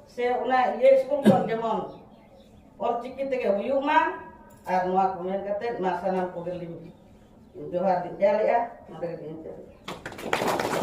ᱥᱮ ᱚᱱᱟ ᱤᱭᱟᱹ ᱥᱠᱩᱞ ᱠᱷᱚᱱ ᱡᱮᱢᱚᱱ ᱚᱞᱪᱤᱠᱤ ᱛᱮᱜᱮ ᱦᱩᱭᱩᱜ ᱢᱟ᱾ ᱟᱨ ᱱᱚᱣᱟ ᱠᱚ ᱢᱮᱱ ᱠᱟᱛᱮ ᱢᱟ ᱥᱟᱱᱟᱢ ᱠᱚᱜᱮ ᱞᱤᱧ ᱡᱚᱦᱟᱨ ᱞᱤᱧ ᱪᱟᱞᱮᱜᱼᱟ, ᱱᱚᱰᱮ ᱜᱮᱞᱤᱧ ᱢᱩᱪᱟᱹᱫ ᱮᱫᱟ᱾